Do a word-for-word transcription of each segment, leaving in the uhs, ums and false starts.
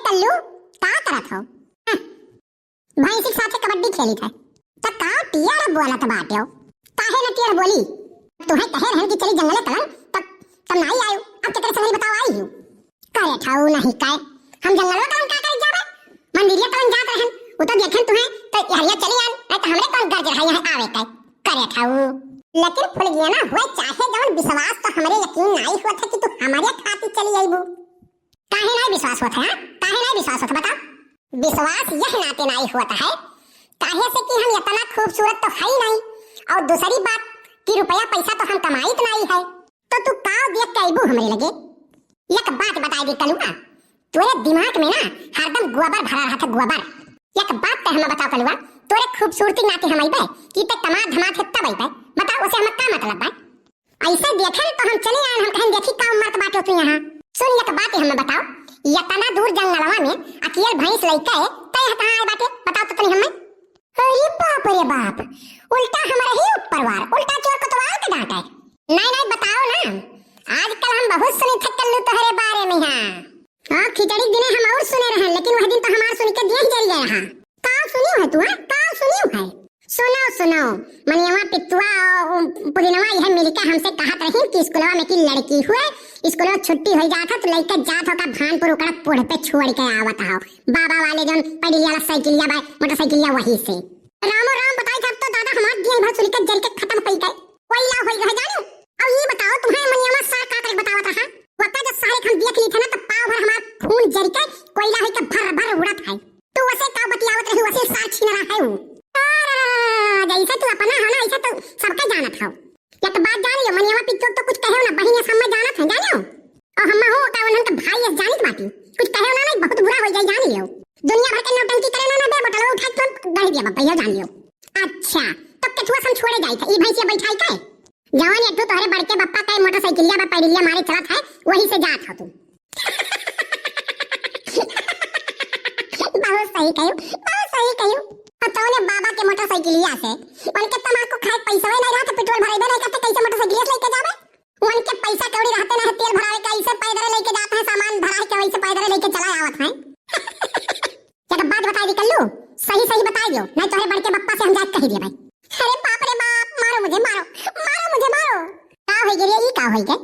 कल्लू, का करत हो? हं, भैंसी के साथे कबड्डी खेलित है। त का टियर बोलत बाट्यो? काहे न टियर बोली? तुहैं कहे रहन कि चली जंगले कलन, तब, तब नाई आयु। अब केकरे संगरी बताओ आई हूँ। करे ठाऊ नहीं काय, हम जंगलवा कलन का करे जाबे? मंदिरिया कलन जात रहन, उ तो देखेन तुहैं, त यहरिया चली आन, नहीं त हमरे कौन गर्ज रहा यहाँ आवे के। करे ठाऊ। लेकिन फुलगियाना हुए चाहे जवन विश्वास तो हमरे यकीन नाई हुआ था कि तू हमरे खातिर चली आईबू। काहे नाई विश्वास होत है, हाँ? काहे नाई विश्वास होत, बताओ? विश्वास यह नाते नाई होत है, काहे से कि हम इतना खूबसूरत तो है ही नहीं, और दूसरी बात कि रुपया पैसा तो हम कमाइत नाई है, तो तू का देख के अइबू हमरे लगे? एक बात बताई दे कलुआ, तोरे दिमाग में ना हरदम गोबर भरा रहत है, गोबर। एक बात ते हमें बताओ कलुआ, तोरे खूबसूरती नाते हम अइबे कि ते कमात धमात है तब अइबे? बताओ, उसे हमें का मतलब बा? ऐसे देखे तो हम चले आए, हम कहें देखी का मरत बाटे तू यहाँ। सुन एक बात हमें बताओ, इतना दूर जंगलवा में अकेल भैंस लइके तय कहाँ आए बाटे, बताओ तो तनी हमें। अरे बाप रे बाप, उल्टा हमारे ही ऊपर वार, उल्टा चोर कोतवाल के डांटे। नहीं नहीं बताओ ना, आजकल हम बहुत सुनी थे कल्लू तोहरे बारे में। हाँ, हाँ, खिचड़ी के दिने हम और सुने रहे, लेकिन वह दिन तो हमार सुन के देह जल गया। हाँ, का सुनी है तू, हाँ? का सुनी है? सुनो सुनो, मनियवा पित्तुआ और पुदिनवा यह मिलके हमसे कहत रही कि स्कूलवा में की लड़की हुए, स्कूलवा छुट्टी हो जात है तो लइके जात हो का भानपुर ओकरा पोढ़ पे छोड़ के आवत हो। बाबा वाले जौन पड़ी वाला साइकिलिया बा, मोटरसाइकिलिया वही से। रामो राम बताई जब तो दादा हमार दिए भर सुन के जल के खत्म हो गए। कोयला होई रह जानी। अब ये बताओ तुम्हारे मनियवा सार का करे बतावत रहा? वक्का जब सारे हम देख ली थे ना तो पाव भर हमार खून जल के कोयला होई के भर भर उड़त है। तू वसे का बतियावत रही, वसे सार छीन रहा है वो। अरे, जैसे तू अपना हो ना, ऐसे तो सबका जानत हो। या तो बात जान लियो, मनियावा पित्तू तो कुछ कहे ना, बहिन ये सब मैं जानत है, जानो? और हम हो का उन्हन के भाई ये जानित बाटी। कुछ कहे ना, नहीं, बहुत बुरा हो जाए, जान लियो। दुनिया भर के नौटंकी करे ना, ना दे, बोतल उठा के तुम गढ़ दिया, बाबा, ये जान लियो। अच्छा, तो केथुआ से हम छोड़े जाए थे, ई भैंसिया बैठाई के? जवान एक तो तोहरे बड़के बप्पा का मोटरसाइकिलिया बा, पैडिलिया मारे चलत है, वही से जात हो तू। बहुत सही कहियो, बहुत सही कहियो। तो तौने बाबा के मोटरसाइकिलिया से, उनके तमाकू खाए पैसा नहीं रहा तो पेट्रोल भराइबे नहीं करते, कैसे मोटरसाइकिलिया से लेके जाबे? उनके पैसा कौड़ी रहते नहीं, तेल भरावे के ऐसे पैदल लेके जाते हैं, सामान भरा के वैसे पैदल लेके चला आवत है। एक बात बताई दी कल्लू, सही सही बताई दियो, नहीं तोहरे बड़के बप्पा से हम जाके कही दिए भाई। अरे बाप रे बाप, मारो मुझे, मारो, मारो मुझे, मारो। का होई गे रे, ई का होई गे?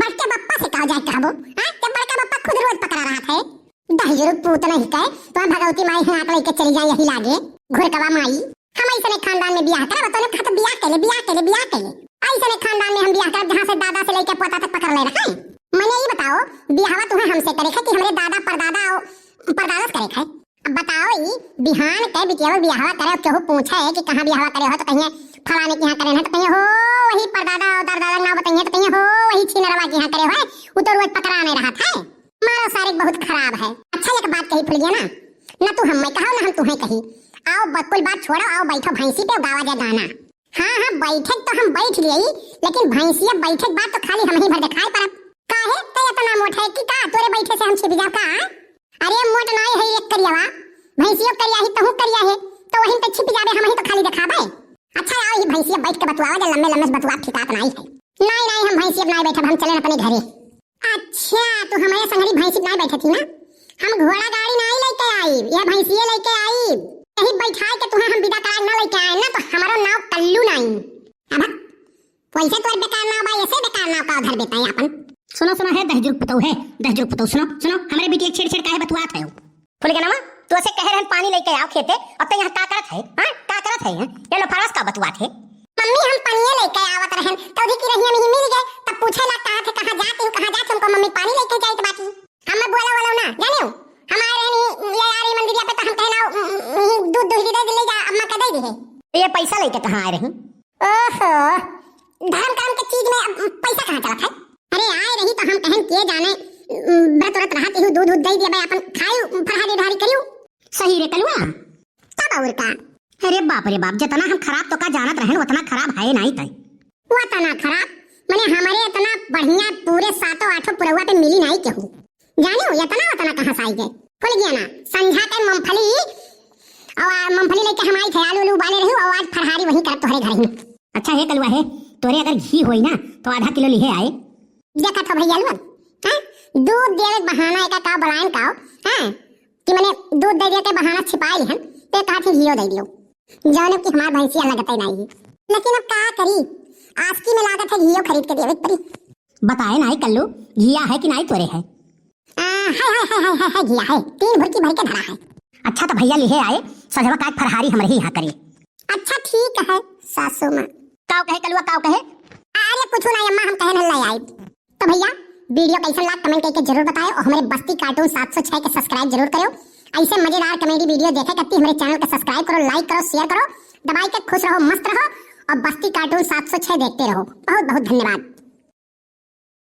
बड़के बप्पा से का जाए कहबो? हाँ, ते बड़का बप्पा खुद रोज पकड़ा रहत है। दहिजरू पूत नहीं कहे, तो भगवती माई हियाँ के लेके चली जाए यही लागे, घुरकवा माई। हम ऐसने खानदान में बियाह करब, तो लोग कहत बियाह के ले, बियाह के ले, बियाह के ले। ऐसने खानदान में हम बियाह करब, जहाँ से दादा से लेके पोता तक पकड़ ले रहे। मने ई बताओ, बियाहवा तुम्हें हमसे करे है कि हमरे दादा परदादा और परदादा से करे है? अब बताओ ई, बिहान के बिटियावा बियाहवा करे, केहू पूछे कि कहाँ बियाहवा करे हो, तो कहिए फलाने के यहाँ करे हैं, तो कहिए हो वही परदादा और दरदादा ना बताइए, तो कहिए हो वही छिनरवा के यहाँ करे हो, वो तो रोज पकड़ा नहीं रहा था। मारो सारे बहुत खराब है। अच्छा एक बात कही फुलगिया ना, ना तू हम मैं कहो ना हम तुम्हें कही। आओ ब-, कुल बात छोड़ो, आओ बैठो भैंसी पे गावा जा गाना। हाँ हाँ बैठे तो हम बैठ गई, लेकिन भैंसिया बैठे के बाद तो खाली हम ही भर दिखाई पड़ब। काहे ते इतना मोट है कि का तोरे बैठे से हम छिप जाओ का? अरे मोट नाई है एक करियावा, भैंसियो करिया ही तहू करिया है, तो वहीं पे छिप जाबे हम ही तो खाली दिखाबे। अच्छा आओ ही भैंसिया बैठ के बतुआवा जा, लम्बे लम्बे से बतुआ ठिकात नाई है। नाई नाई हम भैंसिया नाई बैठब, हम चले अपने घरे। अच्छा, तू हमारे संगरी भैंसी ना बैठे थी ना? हम घोड़ा गाड़ी ना ही लेके आई, यह भैंसिए लेके आई। यही बैठाए के तुम्हें हम विदा कराए ना लेके आए ना, तो हमारो नाव कल्लू नाई। अब वैसे तोर बेकार नाव बा, ऐसे बेकार नाव का उधर बेटा है अपन। सुनो, सुनो, है दहजुर पुतौ, है दहजुर पुतौ, सुनो, सुनो, हमारे बेटी एक छेड़ छेड़ काहे बतुआत है? फुलगनवा, तो ऐसे कहे रहन पानी लेके आओ खेते, अब तो यहाँ का करत है? हाँ, का करत है? यहाँ ये लफड़ास का बतुआत है? मम्मी, हम पानिये लेके आवत रहन, तो उधर की रहिया में ही मिल गए, तब पूछे ला कहा थे, "कहाँ जाती हो, कहाँ जाती हो?" हमको मम्मी पानी लेके जाइत बाटी। हम बोला वाला ना, जाने हो? हम आए रहनी, ये आ रही मंदिरिया पे, तो हम कहना, "उम, उम, दूध दुहरी दे, ले जा, अम्मा का दे दे है।" तो ये पैसा लेके कहाँ आए रही? ओहो, धर्म कर्म के चीज में अब पैसा कहाँ चलत है? अरे आए रही तो हम कहन के जाने, उम, व्रत व्रत रहा, केहू दूध दूध दे दिया, भाई अपन खाई, फरहारी ढारी करियो। सही रे कलुआ। तब और का? अरे बाप रे बाप, जितना हम खराब तो का जानत रहन, उतना खराब है नहीं तय। उतना खराब? मने हमारे इतना बढ़िया पूरे सातों आठों पुरवा पे मिली नहीं केहू। जाने हो, इतना उतना कहाँ से आई गए? फुलगियाना, संझा के मूंगफली, और मूंगफली लेके हम आई थे, आलू, आलू उबाले रही, और आज फरहारी वहीं करब तोहरे घर ही। अच्छा हे कलुआ हे, तोरे अगर घी होई ना, तो आधा किलो लिहे आए। देखत हो भैया लोग, हैं? दूध देवे के बहाना एका का बलायन का हो, हैं? कि मने दूध दइ दिया के बहाना छिपाइल हन, ते कहा थी घियो दइ दियो, जौन कि हमार भैंसिया लगते नाहीं है। लेकिन अब का करी, आसकी में लागत है घियो खरीद के देवे के परी। बताए नाहीं कल्लू, घिया है कि नाहीं तोरे है? आ, है, है, है, है, है, है, घिया है, तीन भुरकी भर के धरा है। अच्छा तो भैया लिहे आए, सजवा काट फरहारी हमरे ही यहाँ करी। अच्छा ठीक है सासू माँ। काव कहे कलुआ, काव कहे? अरे कुछ ना अम्मा, हम कहे न ले आए। तो भैया, वीडियो कैसन लाग कमेंट करके जरूर बताएं और हमारे बस्ती कार्टून सात सौ छह के सब्सक्राइब जरूर करो। ऐसे मजेदार कॉमेडी वीडियो देखे करती हमारे चैनल का सब्सक्राइब करो, लाइक करो, शेयर करो, दबाई के खुश रहो, मस्त रहो और बस्ती कार्टून सात सौ छह देखते रहो। बहुत बहुत धन्यवाद।